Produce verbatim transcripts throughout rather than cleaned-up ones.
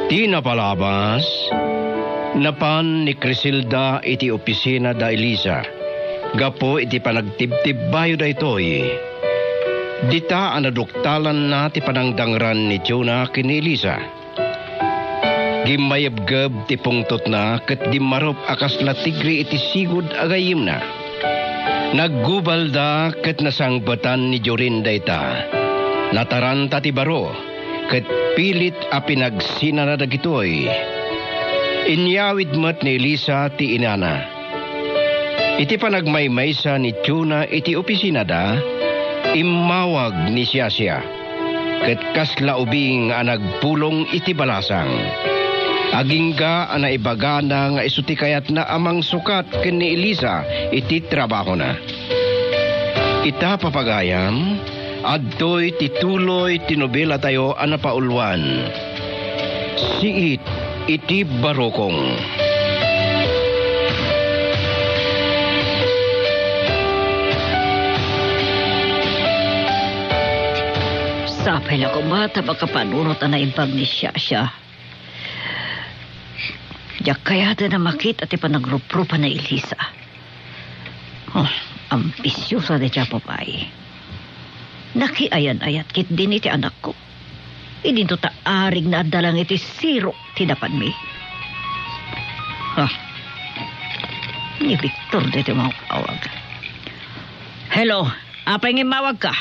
Ti napalabas, napan ni Criselda iti opisina da Elisa gapu iti panagtibtibbayo daytoy. Dita a naduktalanna ti panangdangran ni Jonah ken ni Elisa. Gimmayebgeb ti pungtotna ket dimmarup a kasla tigre iti sigud a gayyemna. Naggubalda ket nasangpetan ni Jorin dayta. Nataranta ti baro ket pilit a pinagsinana dagitoy. Inyawid met ni Elisa ti inana. Iti panagmaymaysa ni Jonah iti opisinada, immawag ni siasia, ket kasla ubing a nagpulong iti balasang. Agingga a naibagana nga isu ti kayatna a mangsukat ken ni Elisa iti trabahona. Ita, papagayam, adtoy ti tuloy ti nobelatayo a napauluan, Siit iti Barukong. Sapay la koma ta makapanunot a naimbag ni Shasha. Diak kayaten a makita ti panagruprupa ni Elisa. Oh, ambisiosa dayta a babai. Nakiayan-ayat ketdin iti anakko. Idinto ta arigna adda lang iti sirok ti napanmi. Ah, ni Victor dayta a mangawag. Hello, apay nga immawagka?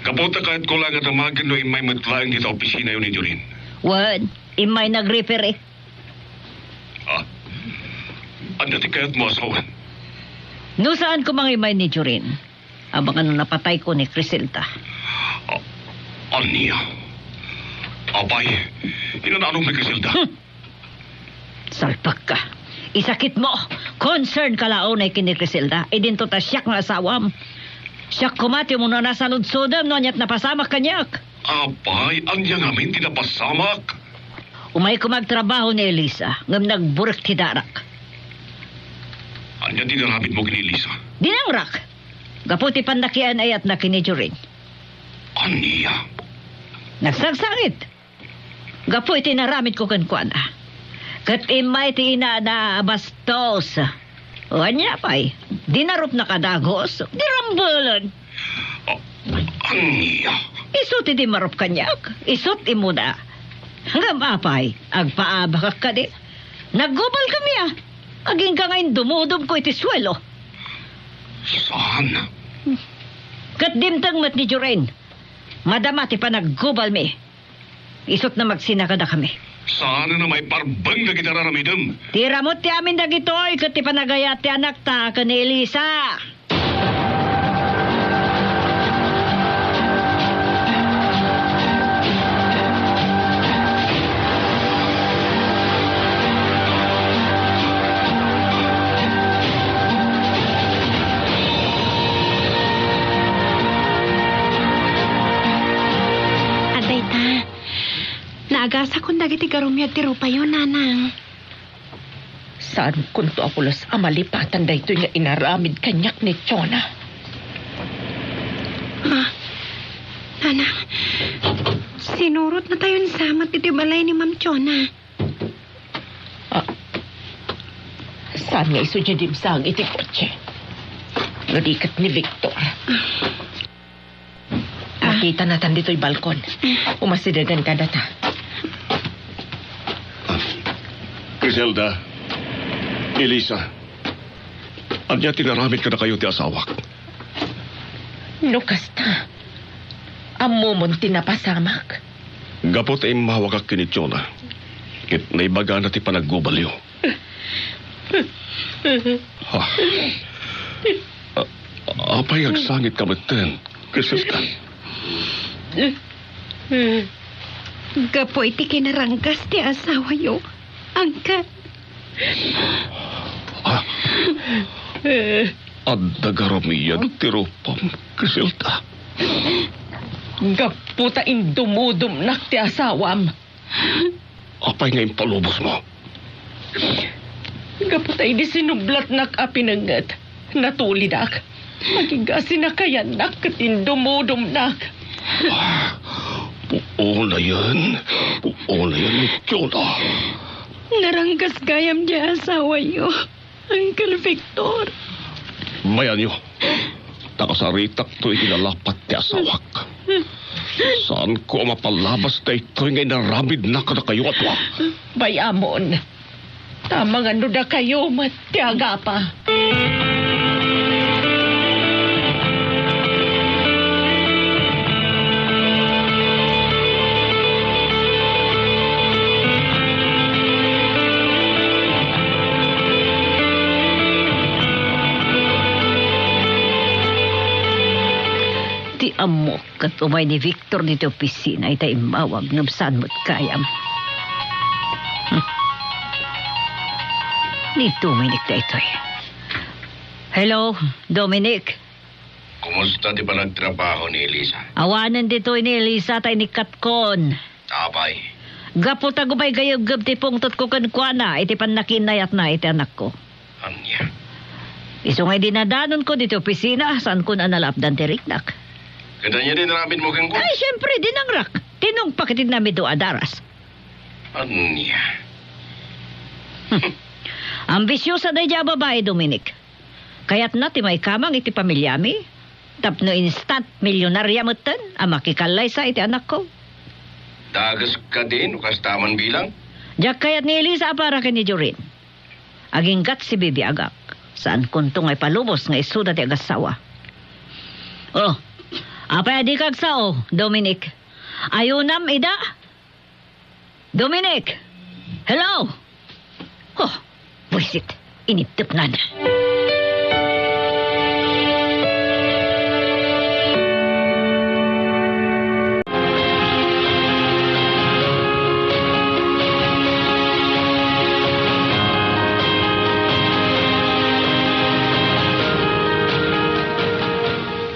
Gapu ta kayatko la nga damagen no immay met laeng dita opisinayo ni Jorin. Wen, immay nag-refer. Ah, ania ti kayatmo a sawen? No saan koma nga immay ni Jorin, amangan no napatayko ni Criselda. Ah, ania? Apay, inananong ni Criselda? Hmm. Salpagka. Isakitmo. Concernka la unay ken ni Criselda. Idinto ta siak nga asawam. Siak koma ti umuna a saludsodem no aniat napasamak kaniak. Apay, ania ngamin ti napasamak? Umay koma agtrabaho ni Elisa, ngem nagburek ti darak. Ania ti inaramidmo ken ni Elisa? Dinangrak. Gapu ti pannakiayan-ayatna ken ni Jorin. Ania? Nagsangsangit. Gapu iti inaramidko kenkuana. Ket immay ti inana a bastos. O ania pay, dinarupna a dagus, dirambelen. Ah, ania? Isu ti dimmarup kaniak, isu ti immuna. Ngem apay, agpaabakak kadi? Naggubalkami a. Agingga nga indumudumko iti suelo. Saan? Ket dimteng met ni Jorin. Madama ti panaggubalmi. Isut' na magsina kadakami. Saan a maiparbeng dagiti ar-aramidem? Ti ramut ti amin dagitoy ket ti panagayat ti anakta ken ni Elisa. Adda ita. Naagasakon dagiti garummi a ti rupayo, Nanang. Saankonto a pulos a malipatan daytoy nga inaramid kaniak ni Jonah. Ah, Nanang, sinurotnatayon sa met iti balay ni Ma'am Jonah. Ah, saan nga isu diay dimsaag iti kotse? No di ket ni Victor. Ah. Makitanatan ditoy balkon. Umasidegen kadata. Criselda, Elisa, ania ti inaramid kadakayo ti asawak? No kasta, ammomon ti napasamak? Gapu ta immawagak ken ni Jonah, ket naibagana ti panaggubalyo. Ha? A-, apay nga agsangitka metten, Criselda? Gapu iti kinaranggas ti asawayo, angkan. Ah. Adda garummi a ti rupam, Criselda. Gapu ta indumudumnak ti asawam. Apay nga impalubosmo? Gapu ta idi sinublatnak a pinengnget, natulidak. Agingga a sinakayannak ket indumudumnak. Ah, Unayen, unayen ni Jonah. Naranggas gayam diay asawayo, Uncle Victor. Bayanyo, nakasaritakto iti nalapat ti asawak. Saanko a mapalabas daytoy nga inaramidna kadakayo a dua. Bay-amon. Ta mangano dakayo met ti agapa. Ti ammok ket umay ni Victor ditoy opisina ita immawag ngem saan met gayam. Hmm. Ni Dominic daytoy. Hello, Dominic. Kumusta ti panagtrabaho ni Elisa? Awanen ditoy ni Elisa ta inikkatkon. Apay? Gapu ta gumaygayeggeb ti pungtotko kenkuana iti pannakiinnayatna iti anakko. Ania? Isu nga idinadannonko ditoy opisina, saankon a nalaapdan ti riknak. Ket ania ti inaramidmo kenkuana? Ay, siempre, dinangrak. Tinungpak iti namiddo a daras. Ania? Hmm. Ambisiosa daydiay a babai, Dominic. Kayatna ti maikamang iti pamiliami, tapno instant milyonarya metten a makikallaysa iti anakko. Dages kadi no kasta man bilang? Diak kayat ni Elisa a para ken ni Jorin. Aginggat sibibiagak. Saankonto nga ipalubos nga isuda ti agassawa. Oh, apay a dika agsao, Dominic? Ayunam ida? Dominic! Hello! Oh, buisit. Iniptepnan.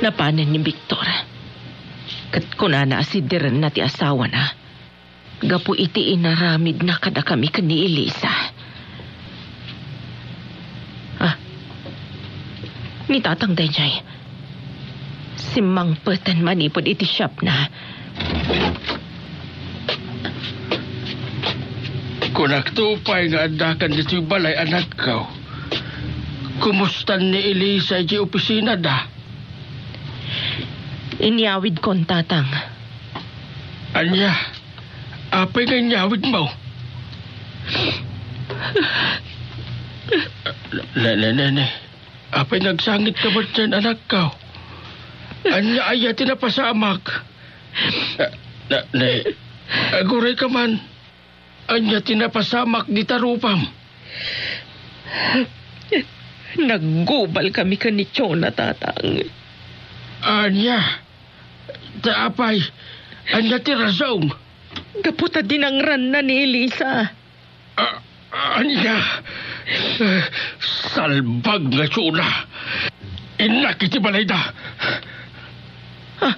Napanen ni Victor. Ket kunana a sidirenna ti asawana gapu iti inaramidna kadakami ken ni Elisa. Ah, ni Tatang daydiay. Simmangpeten manipud iti shopna. Kunakto pay nga addakan ditoy balay, anakko. Kumustan ni Elisa iti opisinada? Inyawidkon, Tatang. Ania? Apay nga inyawidmo? Ne, ne, ne, ne. Apay nagsangitka metten, anakko? Ania aya ti napasamak? Na, na, ne, agurayka man. Ania ti napasamak dita rupam? Naggubalkami ken ni Jonah, Tatang. Ania? Ta apay, ania ti rason? Gapu ta dinangranna ni Elisa. A-, ania? Salbag nga Jonah. Innak iti balayda. Ah,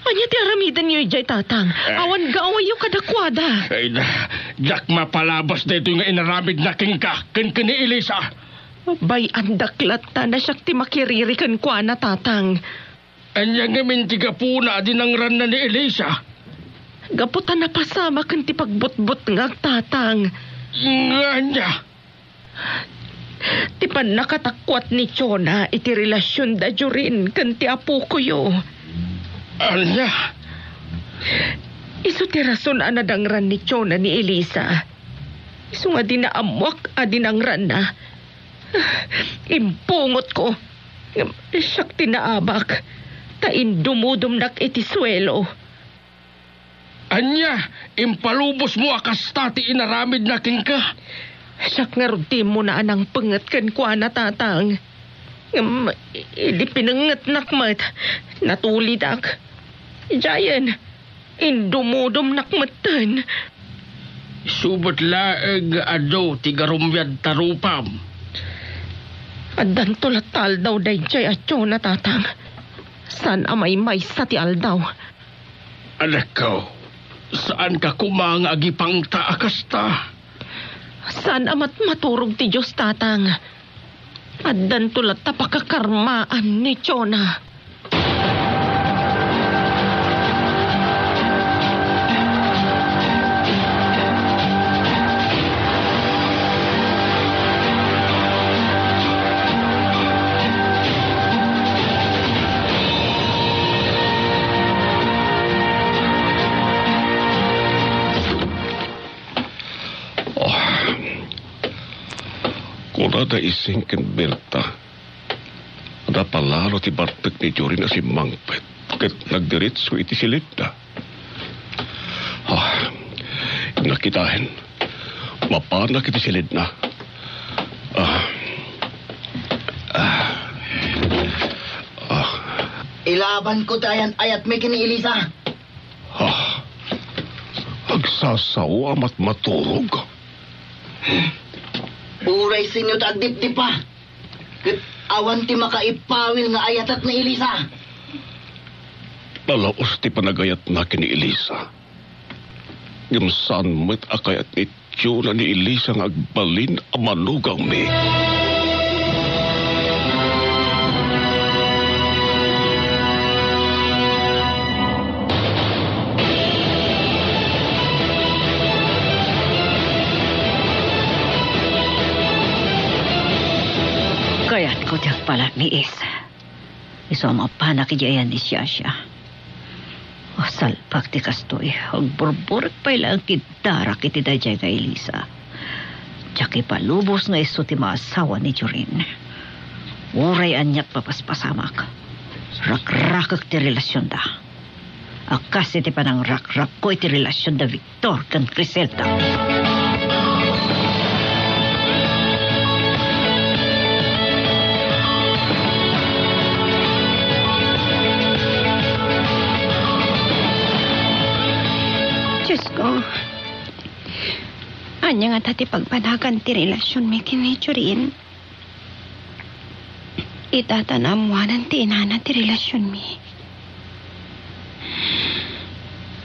ania ti aramidenyo idiay, Tatang? Eh. Awan gaawayyo kadakuada. Ay na, diak mapalabas daytoy nga inaramidna kenka, ken ken ni Elisa. Bay-andak latta no siak ti makiriri kenkuana, Tatang. Ania ngamin ti gapuna a dinangranna ni Elisa? Gapu ta napasamaken ti pagbutbutngak, Tatang. Nga ania? Ti pannakatakuat ni Jonah iti relasionda, Jorin, ken ti apokoyo. Ania? Isu ti rason a nadangran ni Jonah ni Elisa. Isu nga dina ammoak a dinangranna. Impungotko. Ngem siak ti naabak, ta indumudomnak iti suelo. Ania, impalubosmo a kasta ti inaramidna kenka? Siak ngarud ti immuna a nangpenget kenkuana, Tatang. Ngem idi pinengetnak met, natulidak. Idiayen, indumudomnak metten. Isu met laeng nga adu ti garummiad ta rupam. Addanto latta aldaw daydiay a Jonah, Tatang. Saan a maymaysa ti aldaw. Anakko, saanka koma nga agipangta a kasta. Saan a matmaturog ti Dios, Tatang. Addanto latta pakakarmaan ni Jonah. Adda ising ken Berta. Adda palalo ti bartek ni Jorin a simmangpet ket nagdiretso iti silidna. Ah, nakitaen. Mapanak iti silidna. Ah. Ah. Ah. Ilabanko ti ayan-ayatmi ken ni Elisa. Ah. Agsasao a matmaturog. Uray sinno ti agdipdipa. Ket awan ti makaipawil nga ayatek ni Elisa. Nalaus ti panagayatna ken ni Elisa. Ngem saan met a kayat ni Jonah ni Elisa nga agbalin a manugangmi. Kayatko ti agpalamiis. Isu a mapanak idiay ayan ni Shasha. O, salbag ti kastoy. Agburburek pay laeng ti darak iti daydiay nga Elisa. Diak ipalubos nga isu ti maasawa ni Jorin. Uray aniat papaspasamak, rakrakek ti relasionda. A kas iti panangrakrakko iti relasionda Victor ken Criselda. Diosko, ania ngata ti pagpanagan ti relasionmi ken ni Jorin? Ita ta naammoanan ti inana ti relasionmi.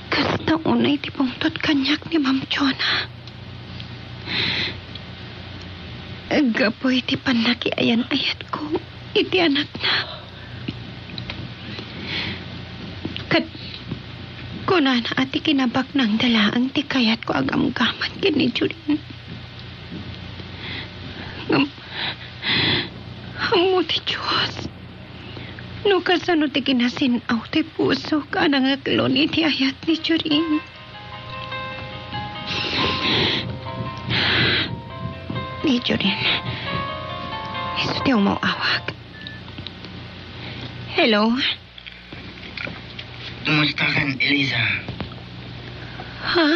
Kasta unay ti pungtot kaniak ni Ma'am Jonah. Gapu iti pannakiayan-ayatko iti anakna. Ket kunana a ti kinabaknangda laeng ti kayatko a gamgaman ken ni Jorin. Ngem, ammo ti Dios no kasano ti kinasin-aw ti pusok a nangeklon iti ayat ni Jorin. Ni Jorin, isu ti umaw-awag. Hello? Kumusta kan, Elisa? Ha?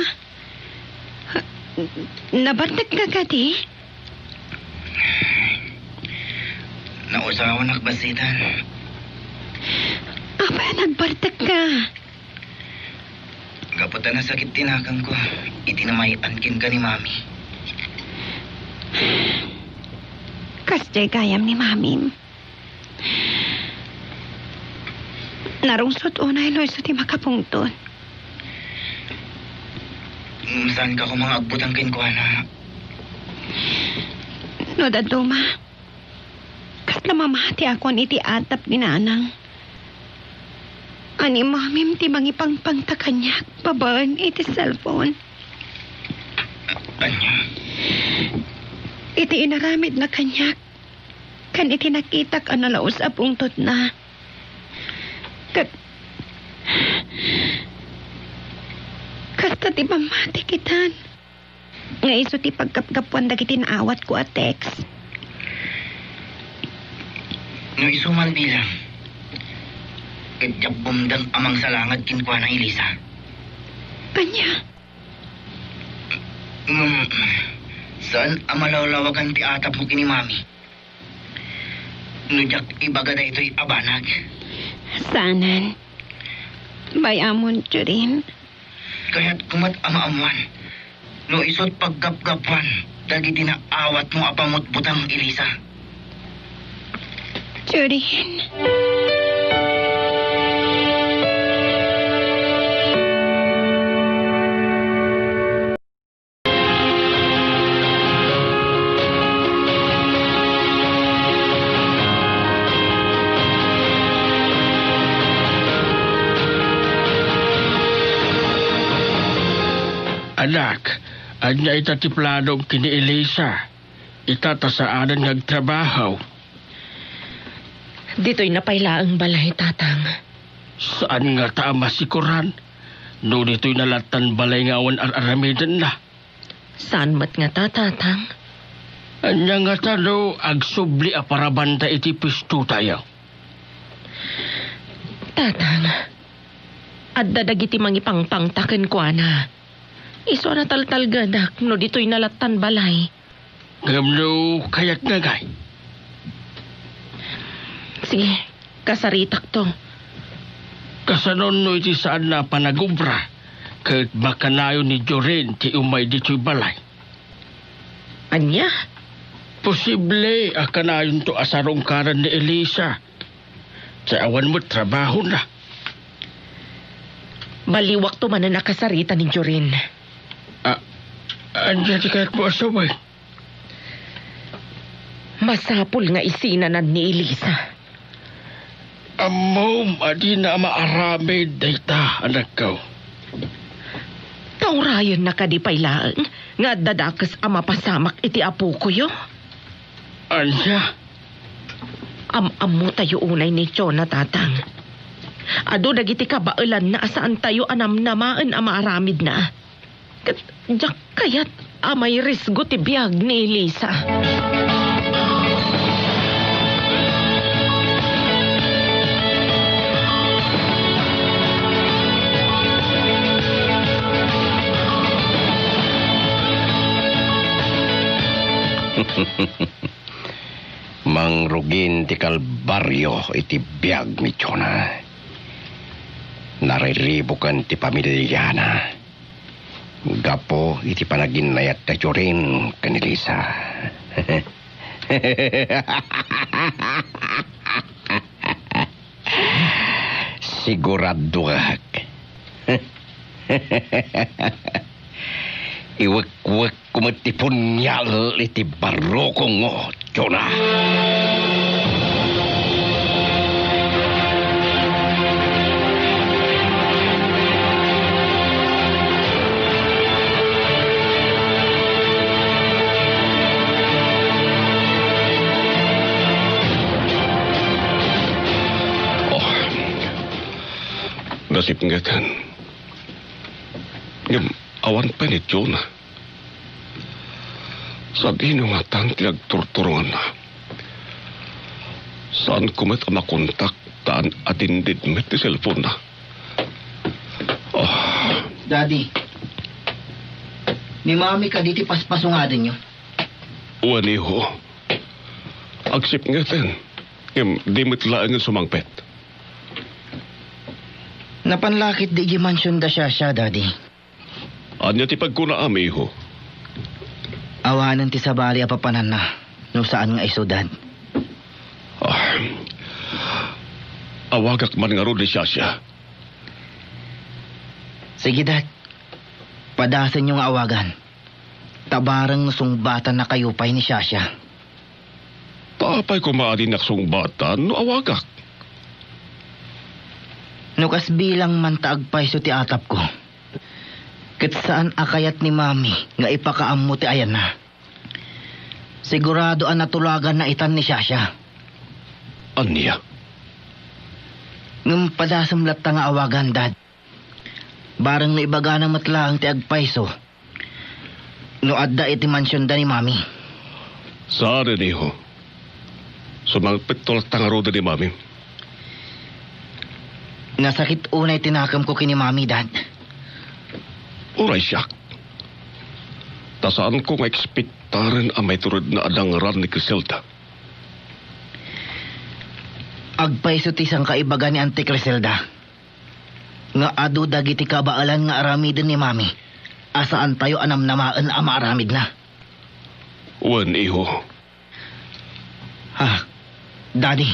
Nabartek ka kadi? Nausawanak bassitan. Apay a nagbartek ka? Gapu ta nasakit ti nakemko iti namay-an kenka ni Mami. Kasdiay gayam ni Mamim. Narungsot unay no isu ti makapungtot. Ngem saanka koma nga agbutang kenkuana. No dadduma, kasla mamatiakon iti atap ni Nanang. A ni Mamim ti mangipangpangta kaniak babaen iti cellphone. Ania? Iti inaramidna kaniak, ken iti nakitak a nalaus a pungtotna. Ket kasta ti pammati kitan nga isu ti paggapgapuan dagiti naawatko a text. No isu man bilang, ket diak bumdeng a mangsalangad kenkuana, Elisa. Ania? Ngem, saan a malawlawagan ti atapmo ken ni Mami no diak ibaga daytoy a banag. Saanen. Bay-amon, Jorin. Kayatko met a maammoan no isut' paggapgapuan dagiti naawatmo a pamutbutang, Elisa. Jorin. Anak, ania ita ti planom ken ni Elisa? Ita ta saanen nga agtrabaho. Ditoyna pay laeng balay, Tatang. Saan ngata a masikoran no ditoyna lattan balay nga awan ar-aramidenna? Saan met ngata, Tatang. Ania ngata no agsubli a parabanta iti pistotayo? Tatang, adda dagiti mangipangpangta kenkuana. Isu a nataltalgenak no ditoyna lattan balay. Ngem no kayatna ngay? Sige, kasaritakto. Kasano no iti saanna a panagobra ket makanayon ni Jorin ti umay ditoy balay? Ania? Posible a kanayonto a sarungkaran ni Elisa. Ta awan met trabahona. Baliwakto manen a kasarita ni Jorin. Ah, ania ti kayatmo a sawen? Masapul nga isinanan ni Elisa. Ammom a dina maaramid dayta, anakko. Kaurayenna kadi pay laeng nga adda dakes a mapasamak iti apokoyo? Ania? Am-ammotayo unay ni Jonah, Tatang. Adu dagiti kabaelanna a saantayo a namnamaen a maaramidna. Ket diak kayat a mairisgo ti biag ni Elisa. Mangrugin ti kalbario iti biag ni Jonah. Nariribuken ti pamiliana gapu iti panaginnayatta Jorin ken Elisa. Siguradoak. Iwekwekko met ti punyal iti barrukongmo, Jonah. Oh, nasipngetan. Ngem awan pay ni Jonah. Sadino ngatan ti nagturturonganna? Saanko met a makontak ta an-attended met ti cellphone-na. Oh. Daddy, ni Mami kadi ti paspasungadenyo? Wen, iho. Agsipngeten, ngem di met laengen sumangpet. Napan la ketdi idiay mansion da Shasha, Daddy. Ania ti pagkunaam, iho? Awanen ti sabali a papananna no saan nga isu, Dad. Ah, awagak man ngarud ni Shasha. Sige, Dad. Padasenyo nga awagan. Ta bareng no sungbatannakayo pay ni Shasha. Ta apay koma a dinak sungbatan no awagak? No kas bilang man ta agpayso ti atapko, ket saan a kayat ni Mami nga ipakaammo ti ayanna, sigurado a natulaganna itan ni Shasha. Ania? Ngem padasem latta nga awagan, Dad. Bareng no ibagana met laeng ti agpayso no adda iti mansionda ni Mami. Saanen, iho. Sumangpetto latta ngaruden ni Mami. Nasakit unay ti nakemko ken ni Mami, Dad. Uray siak. Ta saanko nga ekspektaren a maituredna a dangran ni Criselda. Agpayso ti sangkaibaga ni Auntie Criselda nga adu dagiti kabaelan nga aramiden ni Mami a saantayo a namnamaen a maaramidna. Wen, iho. Ah, Daddy,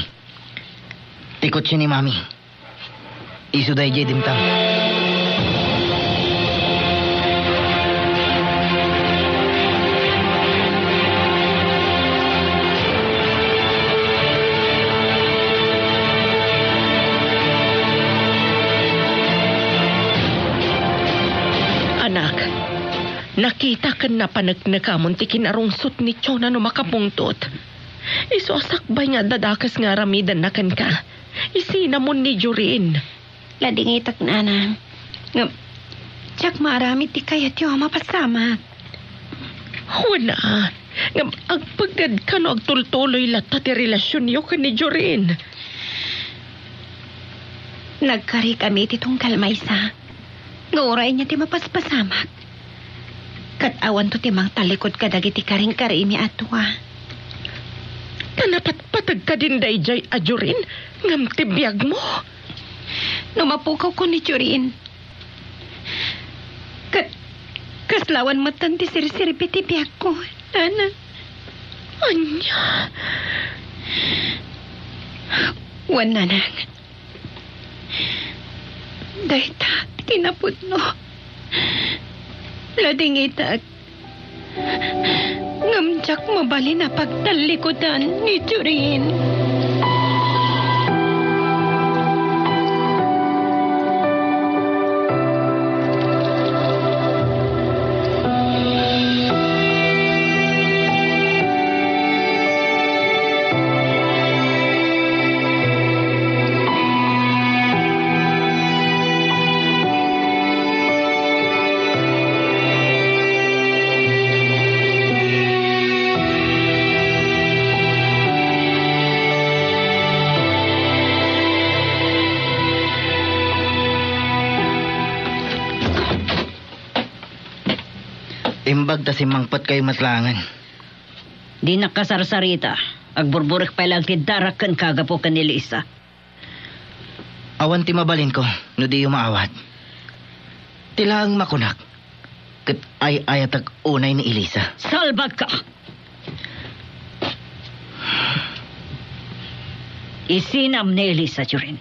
ti kotse ni Mami. Isu daydiay dimtang. Anak, nakita ken napaneknekamon ti kinarungsot ni Jonah no makapungtot. Isu a sakbay nga adda dakes nga aramidenna kenka, isinamon ni Jorin. Ladingitak, Nanang. Ngem, diak maaramid ti kayatyo a mapasamak. Wen a, Ngem agpagdedka no agtultuloy latta ti relasionyo ken ni Jorin. Nagkarikami iti tunggal maysa nga uray ania ti mapaspasamak. Ket awanto ti mangtallikud kadagiti karingkarimi a dua. Ta napatpateg kadin daydiay a Jorin ngem ti biagmo. No mapukawko ni Jorin, ket kaslawan metten ti serserbi ti biagko, Nana. Ania? Wen, Nanang. Dayta ti kinapudno. Ladingitek. Ngem diak mabalin a pagtallikudan ni Jorin. Imbag ta simmangpetkayo met laengen. Dinak kasarsarita. Agburburek pay laeng ti darak kenka gapu ken ni Elisa. Awan ti mabalinko no diyo maawat. Ti laeng makunak, ket ay-ayatek unay ni Elisa. Salbagka! Isinam ni Elisa, Jorin.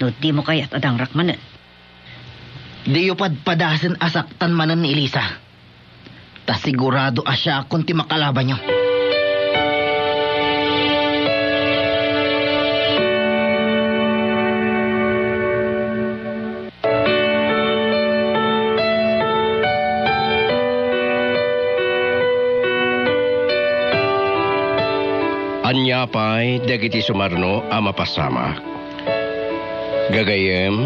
No dimo kayat a dangrak manen. Diyo padpadasen a saktan manen ni Elisa. Ta sigurado a siakon ti makalabanyo. Ania pay dagiti sumarno a mapasamak? Gagayyem,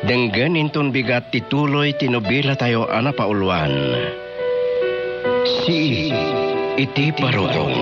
denggen inton bigat ti tuloy ti nobelatayo a napauluan, Sii iti Barukong.